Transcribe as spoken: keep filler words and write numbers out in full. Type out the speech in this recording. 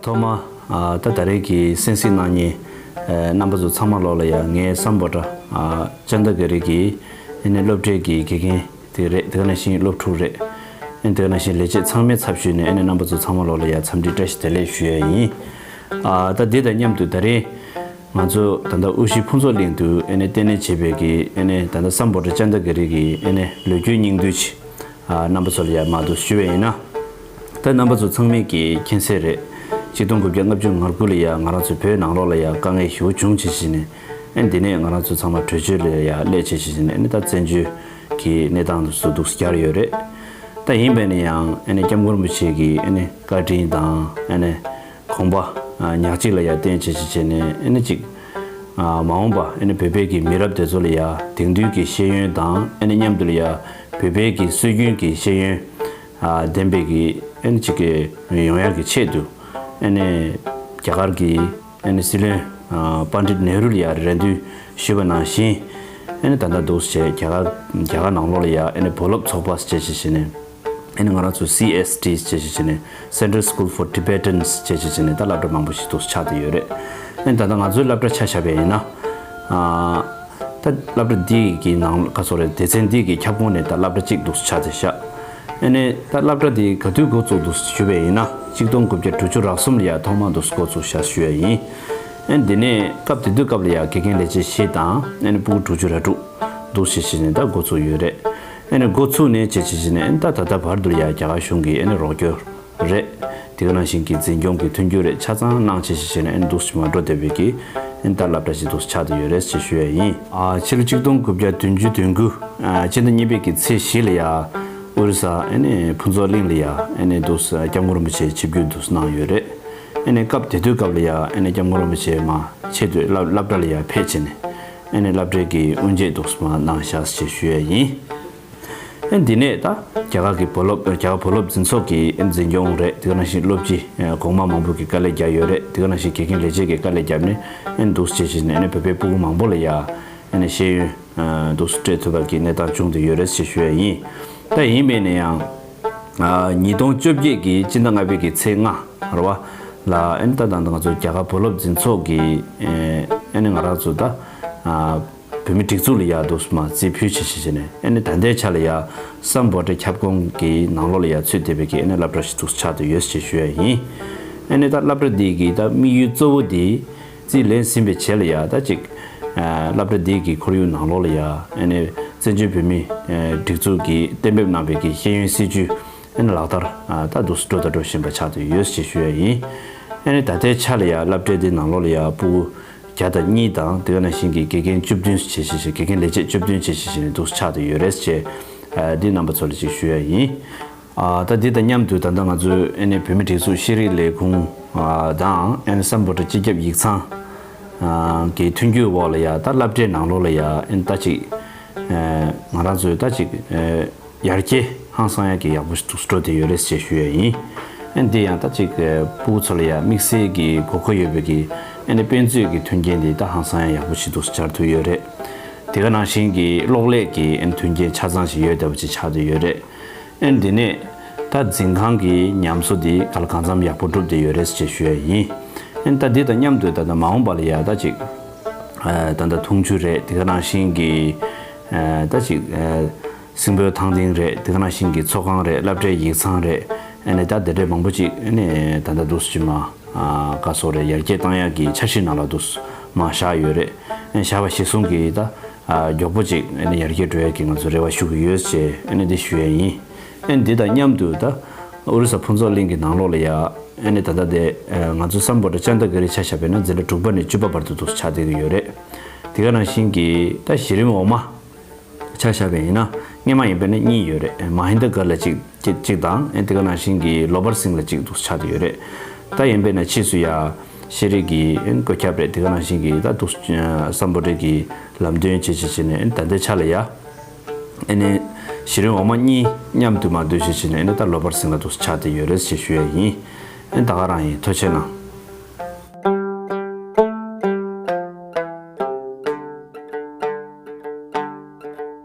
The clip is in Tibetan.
ཐོག་མ་ཨ་ད་ད་རེས་ཀྱི་གསན་གཟིགས་གནང་མཁན་ཨ་རྣམ་པ་ཚོ་ཚང་མ་ལོག་ལ་ཡ་ངའི་སམ་བྷོ་ཊ་ཨ་ཅན་ད་ག་རི་གི་ཨ་ནི་སློབ་གྲྭའི་གི་དགེ་རྒན་དེ་རེད། དེ་ག་ནང་བཞིན་སློབ་ཕྲུག་རེད། ཨ་ནི་དེ་ག་ནང་བཞིན་ལས་བྱེད་ཚང་མའི་ཚབ་ཞུས་ནས་ཨ་ནི་རྣམ་པ་ཚོ་ཚང་མ་ལོག་ལ་ཡ་འཚམས་འདྲི་བཀྲ་ཤིས་བདེ་ལེགས་ཞུ་ཡ་ཡིན། ཨ་ད་འདི་དང་མཉམ་དུ་ད་རེས་ང་ཚོ་ད་ལྟ་དབུ་བཞི་ཕུན་ཚོགས་གླིང་དུ་ཨ་ནི་ལྟེ་གནས་བྱས་པའི་གི་ཨ་ནི་ད་ལྟ་སམ་བྷོ་ཊ་ཅན་ད་ག་རི་གི་ཨ་ནི་ལོ་རྒྱུས་སྙིང་བསྡུས་ཅིག་ཨ་རྣམ་པ་ཚོ་ལ་ཡ་མར་འདུག་ཞུ་བ་ཡིན་ན། ད་རྣམ་པ་ཚོ་ཚང་མས་ཀྱི་མཁྱེན་གསལ་རེད། ཆིག་སྟོང་དགུ་བརྒྱ་ལྔ་བཅུ་ང་དགུ་ལ་ཡ་ང་རང་ཚོ་བོད་ནང་ལོགས་ལ་ཡ་དཀའ་ངལ་ཞེ་པོ་བྱུང་བྱས་བྱས་ནས་ཨ་འདི་ནས་ང་རང་ཚོ་ཚང་མ་བྲོས་བྱོལ་ལ་ཡ་སླེབས་བྱས་བྱས་ནས་ཨ་ནི་ད་བཙན་བྱོལ་གྱི་གནས་སྟངས་དེ་ཚོ་འདུག་བསྐྱར་ཡོད་རེད། ད་ཡིན་པས་ན་ཡང་ཨ་ནི་སྐྱབས་མགོན་རིན་པོ་ཆེ་གི་ཨ་ནི་བཀའ་དྲིན་དང་ཨ་ནི་དགོངས་པ་ཉག་གཅིག་ལ་ཡ་བརྟེན་བྱས་བྱས་བྱས་ནས་ཨ་ནི་ཅིག་མ་འོངས་པ་ཨ་ནི་བོད་པའི་གི་མི་རབས་དེ་ཚོ་ལ་ཡ་དེང་དུས་ཀྱི་ཤེས་ཡོན་དང་ཨ་ནི་མཉམ་དུ་ལ་ཡ་བོད་པའི་གི་སྲོལ་རྒྱུན་གྱི་ཤེས་ཡོན་ལྡན་པའི་གི་ཨ་ནི་ཅིག་གི་ཡོང་ཡག་གི་ཆེད་དུ་ཨ་ནི་རྒྱ་གར་གྱི་ཨ་ནི་སྲིད་བློན་པཎ་ཌིད་ནེ་རུ་ལ་ཡ་རེ་འདུན་ཞུས་པ་ནང་བཞིན་ཨ་ནི་ད་ལྟ་འདུག་བྱས་རྒྱ་གར་རྒྱ་གར་ནང་ལོགས་ལ་ཡ་ཨ་ནི་བུ་སློབ་ཚོགས་པ་ཞེས་བྱས་བྱས་ནས། ཨ་ནི་ང་རང་ཚོ་སི་ཨེས་ཊི་ཞེས་བྱས་བྱས་ནས་Central School for Tibetans ཞེས་བྱས་བྱས་ནས་ད་སློབ་གྲྭ་མང་པོ་ཞིག་འདུག་ཆགས་བསྡད་ཡོད་རེད། ཨ་ནི་ད་ལྟ་ང་ཚོའི་སློབ་གྲྭ་ཆ་བཞག་པ་ཡིན་ན། ཨ་ད་སློབ་གྲྭ་འདི་གི་ནང་ག་སོ་རེད། སྡེ་ཚན་འདི་གི་ཁྱབ་ཁོངས་ནས་ད་སློབ་གྲྭ་གཅིག་འདུག་ཆགས་བསྡད་ཤག་ཨ་ནི་ད་སློབ་གྲྭ་འདི་ག་དུས་འགོ་བཙུགས་འདུག་ཞུས་པ་ཡིན་ན་ཆིག་སྟོང་དགུ་བརྒྱ་དྲུག་ཅུ་རག་གསུམ་ལ་ཡ་ཐོག་མ་འདུག་འགོ་བཙུགས་ཤག་ཞུ་ཡ་ཡིན། ཨ་ནི་འདི་ནས་སྐབས་དེ་དུས་སྐབས་ལ་ཡ་དགེ་རྒན་ལས་བྱེད་བཞི་དང་ཨ་ནི་ཕྲུ་གུ་དྲུག་ཅུ་རེ་དྲུག་འདུག་བྱས་བྱས་ནས་ད་འགོ་བཙུགས་ཡོད་རེད། ཨ་ནི་འགོ་ཚུགས་ནས་བྱས་བྱས་བྱས་ནས་ཨ་ནི་ད་ད་ལྟ་བར་དུ་ལ་ཡ་རྒྱ་གར་གཞུང་གིས་ཨ་ནི་རོགས་སྐྱོར་རེད། དེ་ག་ནང་བཞིན་གྱི་འཛིན་སྐྱོང་གི་མཐུན་འགྱུར་རེད་ཆ་ཚང་གནང་བྱས་བྱས་བྱས་ནས་ཨ་ནི་འདུག་སེ་མར་འགྲོ་བསྡད་པའི་གི་ཨ་ནི་ད་སློབ་གྲྭ་ཞིག་འདུག་སེ་ཆགས་བསྡད་ཡོད་རེད་ཅེས་ཞུ་ཡ་ཡིན། ཨ་ཕྱི་ལོ་ཆིག་སྟོང་དགུ་བརྒྱ་བདུན་ཅུ་དོན་དགུ་ཨ་ཕྱི་ཟླ་གཉིས་པའི་གི་ཚེས་བཞི་ལ་ཡ་ཨོ་རི་ས་ཨ་ནི་ཕུན་ཚོགས་གླིང་ལ་ཡ་ཨ་ནི་འདུག་སེ་སྐྱབས་མགོན་རིན་པོ་ཆེ་ཆིབས་བསྒྱུར་འདུག་སེ་གནང་ཡོད་རེད། ཨ་ནི་སྐབས་དེ་དུས་སྐབས་ལ་ཡ་ཨ་ནི་སྐྱབས་མགོན་རིན་པོ་ཆེ་མར་ཆེད་དུ་སློབ་སློབ་གྲྭ་ལ་ཡ་ཕེབས་བྱས་ནས་ཨ་ནི་སློབ་གྲྭའི་གི་དབུ་འབྱེད་འདུག་སེ་མར་གནང་ཤག་ཅེས་ཞུ་ཡ་ཡིན། ཨ་འདི་ནས་ད་རྒྱ་གར་གྱི་བུ་སློབ་རྒྱ་གར་བུ་སློབ་འཛིན་ཚོགས་ཀྱི་ཨ་འཛིན་སྐྱོང་རེད། དེ་ག་ནང་བཞིན་སློབ་སྤྱི་ཨ་གོང་མ་མང་པོ་གིས་དཀའ་ལས་བརྒྱབ་ཡོད་རེད། དེ་ག་ནང་བཞིན་དགེ་རྒན་ལས་བྱེད་ཀྱིས་དཀའ་ལས་བརྒྱབ་ནས་ཨ་འདུག་སེ་བྱས་བྱས་ནས་ཨ་ནི་བོད་པའི་ཕྲུ་གུ་མང་པོ་ལ་ཡ་ཨ་ནི་ཤེས་ཡོན་ཨ་འདུག་སྤྲད་ཐུབ་པ་གི་གནས་སྟངས་བྱུང་བསྡད་ཡོད་རེད་ཅེས་ཞུ་ཡ་ཡིན། ད་ཡིན་པས་ན་ཡང་ཨ་ཉིས་སྟོང་བཅོ་བརྒྱད་ཀྱི་སྤྱི་ཟླ་ལྔ་པའི་གི་ཚེས་ལྔ་རེད་བ་ལ་ཨ་ནི་ད་ད་ང་ཚོ་རྒྱ་གར་བུ་སློབ་འཛིན་ཚོགས་ཀྱི་ཨ་ནི་ང་རང་ཚོ་ད་ཨ། བོད་མི་སྒྲིག་འཛུགས་ལ་ཡ་འདུག་སེ་མར་རྩིས་ཕུལ་བྱས་བྱས་བྱས་ནས་ཨ་ནི་ད་ལྟའི་ཆ་ལ་ཡ་སམ་བྷོ་ཊ་ཁྱབ་ཁོངས་ཀྱི་ནང་ལོགས་ལ་ཡ་ཚུད་བསྡད་པའི་གི་ཨ་ནི་སློབ་གྲྭ་ཞིག་འདུག་སེ་ཆགས་བསྡད་ཡོད་ཅེས་ཞུ་ཡ་ཡིན། ཨ་ནི་ད་སློབ་གྲྭ་འདི་གི་ད་དམིགས་ཡུལ་གཙོ་བོ་འདི་རྩིས་ལེན་ཟིན་པའི་རྗེས་ལ་ཡ་ད་ཅིག་ཨ་སློབ་གྲྭ་འདི་གི་ཁོར་ཡུག་ནང་ལོགས་ལ་ཡ་ཨ་ནི་བཙན་བྱོལ་བོད་མི་ཨ་སྒྲིག་འཛུགས་ཀྱིས་གཏན་འབེབས་གནང་བའི་གི་ཤེས་ཡོན་སྲིད་བྱུས་ཨ་ནི་ལག་བསྟར་ཨ་ད་འདུག་སེ་འགྲོ་དང་འགྲོ་བཞིན་པ་ཆགས་བསྡད་ཡོད་ཅེས་ཞུ་ཡ་ཡིན། ཨ་ནི་ད་ལྟའི་ཆ་ལ་ཡ་སློབ་གྲྭ་འདི་ནང་ལོགས་ལ་ཡ་ཕྲུ་གུ་བརྒྱ་དང་གཉིས་དང་དེ་ག་ནང་བཞིན་གྱི་དགེ་རྒན་བཅུ་བདུན་བྱས་བྱས་བྱས་དགེ་རྒན་ལས་བྱེད་བཅུ་བདུན་བྱས་བྱས་བྱས་ནས་འདུག་སེ་ཆགས་བསྡད་ཡོད་རེད་ཅེས་ཨ་འདི་རྣམ་པ་ཚོ་ལ་ཅིག་ཞུ་ཡ་ཡིན། ཨ་ད་འདི་དང་མཉམ་དུ་ད་ལྟ་ང་ཚོའི་ཨ་ནི་བོད་མི་སྒྲིག་འཛུགས་ཤེས་རིག་ལས་ཁུངས་ཨ་དང་ཨ་ནི་སམ་བྷོ་ཊ་སྤྱི་ཁྱབ་ཡིག་ཚང་ཨ་གི་མཐུན་འགྱུར་འོག་ལ་ཡ་ད་སློབ་གྲྭའི་ནང་ལོགས་ལ་ཡ་ཨ་ནི་ད་ཅིག་ཨ་ང་རང་ཚོའི་ད་ཅིག་ཨ། ཡར་རྒྱས་ཧང་སང་ཡག་གི་ཡག་པོ་ཞིག་འགྲོ་བསྡད་ཡོད་རེད་ཅེས་ཞུ་ཡ་ཡིན། ཨ་འདི་ཡང་ད་ཅིག་ཕྲུ་གུ་ཚོ་ལ་ཡང་དམིགས་བསལ་གྱི་དགོས་མཁོ་ཡོད་པའི་གི་ཨ་ནི་དཔེ་མཛོད་ཀྱི་མཐུན་རྐྱེན་འདི་ད་ཧང་སང་ཡག་པོ་ཞིག་འདུག་སེ་སྦྱར་ཐུབ་ཡོད་རེད། དེ་ག་ནང་བཞིན་གྱི་གློག་ཀླད་ཀྱི་ཨ་ནི་མཐུན་རྐྱེན་ཆ་ཚང་ཞིག་ཡོད་བསྡད་པ་ཅིག་ཆགས་བསྡད་ཡོད་རེད། ཨ་འདི་ནས་ད་འཛིན་ཁང་གི་ཉམས་གསོ་འདི་ག་ལ་གང་འཚམ་ཡག་པོ་གྲུབ་བསྡད་ཡོད་རེད་ཅེས་ཞུ་ཡ་ཡིན། ཨ་ད་འདི་དང་མཉམ་དུ་ད་ལྟ་མ་འོངས་པ་ལ་ཡ་ད་ཅིག་ཨ་ད་ལྟ་འཐུང་ཆུ་རེད། དེ་ག་ནང་བཞིན་གྱི་ཨ་ད་ཅིག་ཨ། སྲིན་པོའི་ཐང་སྟེང་རེད། དེ་ག་ནང་བཞིན་གྱི་ཚོགས་ཁང་རེད། སློབ་གྲྭའི་ཡིག་ཚང་རེད། ཨ་ནི་ད་དེ་འདྲའི་མང་པོ་ཅིག་ཨ་ནི་ད་ལྟ་འདུག་སེ་མར་ཨ་ག་སོགས་རེད། ཡར་རྒྱས་བཏང་ཡག་གི་འཆར་གཞི་ནང་ལ་འདུག་སེ་མར་བཞག་ཡོད་རེད། ཨ་ནི་བཞག་པ་གཞིར་བཟུང་གིས་ད་ཨ་མགྱོགས་པོ་ཅིག་ཨ་ནི་ཡར་རྒྱས་འགྲོ་ཡག་གི་ང་ཚོ་རེ་བ་ཞུ་གི་ཡོད་ཅེས་ཨ་ནི་འདི་ཞུ་ཡས་ཡིན། ཨ་ནི་འདི་དང་མཉམ་དུ་ད་ཨོ་རི་ས་ཕུན་ཚོགས་གླིང་གི་ནང་ལོགས་ལ་ཡ་ཨ་ནི་ད་ལྟ་དེ་ཨ་ང་ཚོ་སམ་བྷོ་ཊ་ཅན་ད་ག་རི་ཆ་བཞག་པ་ཡིན་ན་འཛིན་གྲྭ་དྲུག་པ་ནས་བཅུ་པ་བར་དུ་འདུག་སེ་ཆགས་བསྡད་ཀྱི་ཡོད་རེད། དེ་ག་ནང་བཞིན་གྱི་ད་གཞི་རིམ་འོག་མ། ཆ་བཞག་པ་ཡིན་ན་སྔོན་མ་ཡིན་པ་ན་གཉིས་ཡོད་རེད། མ་ཧིན་ད་གར་ལ་གཅིག་གཅིག་གཅིག་དང་ཨེ་དེ་ག་ནང་བཞིན་གྱི་ལོ་བར་སིང་ལ་གཅིག་འདུག་ཆགས་བསྡད་ཡོད་རེད། ད་ཡིན་པ་ན་ཕྱིས་སུ་ཡ་ཤེས་རིག་གི་ཨེ་བཀོད་ཁྱབ་རེད། དེ་ག་ནང་བཞིན་གྱི་ད་འདུག་སམ་བྷོ་ཊ་གི་ལམ་སྟོན་བྱེད་བྱེད་བྱེད་ནས་ཨེ་ད་ལྟའི་ཆ་ལ་ཡ་ཨེ་ནས་གཞི་རིམ་འོག་མ་གཉིས་མཉམ་དུ་མར་སྡོད་བྱེད་བྱེད་ནས་ཨེ་ནས་ད་ལོ་བར་སིང་ལ་འདུག་ཆགས་བསྡད་ཡོད་རེད་ཅེས་ཞུ་ཡ་ཡིན། ཨེ་ད་ག་རང་ཡིན། ཐུགས་རྗེ་གནང་།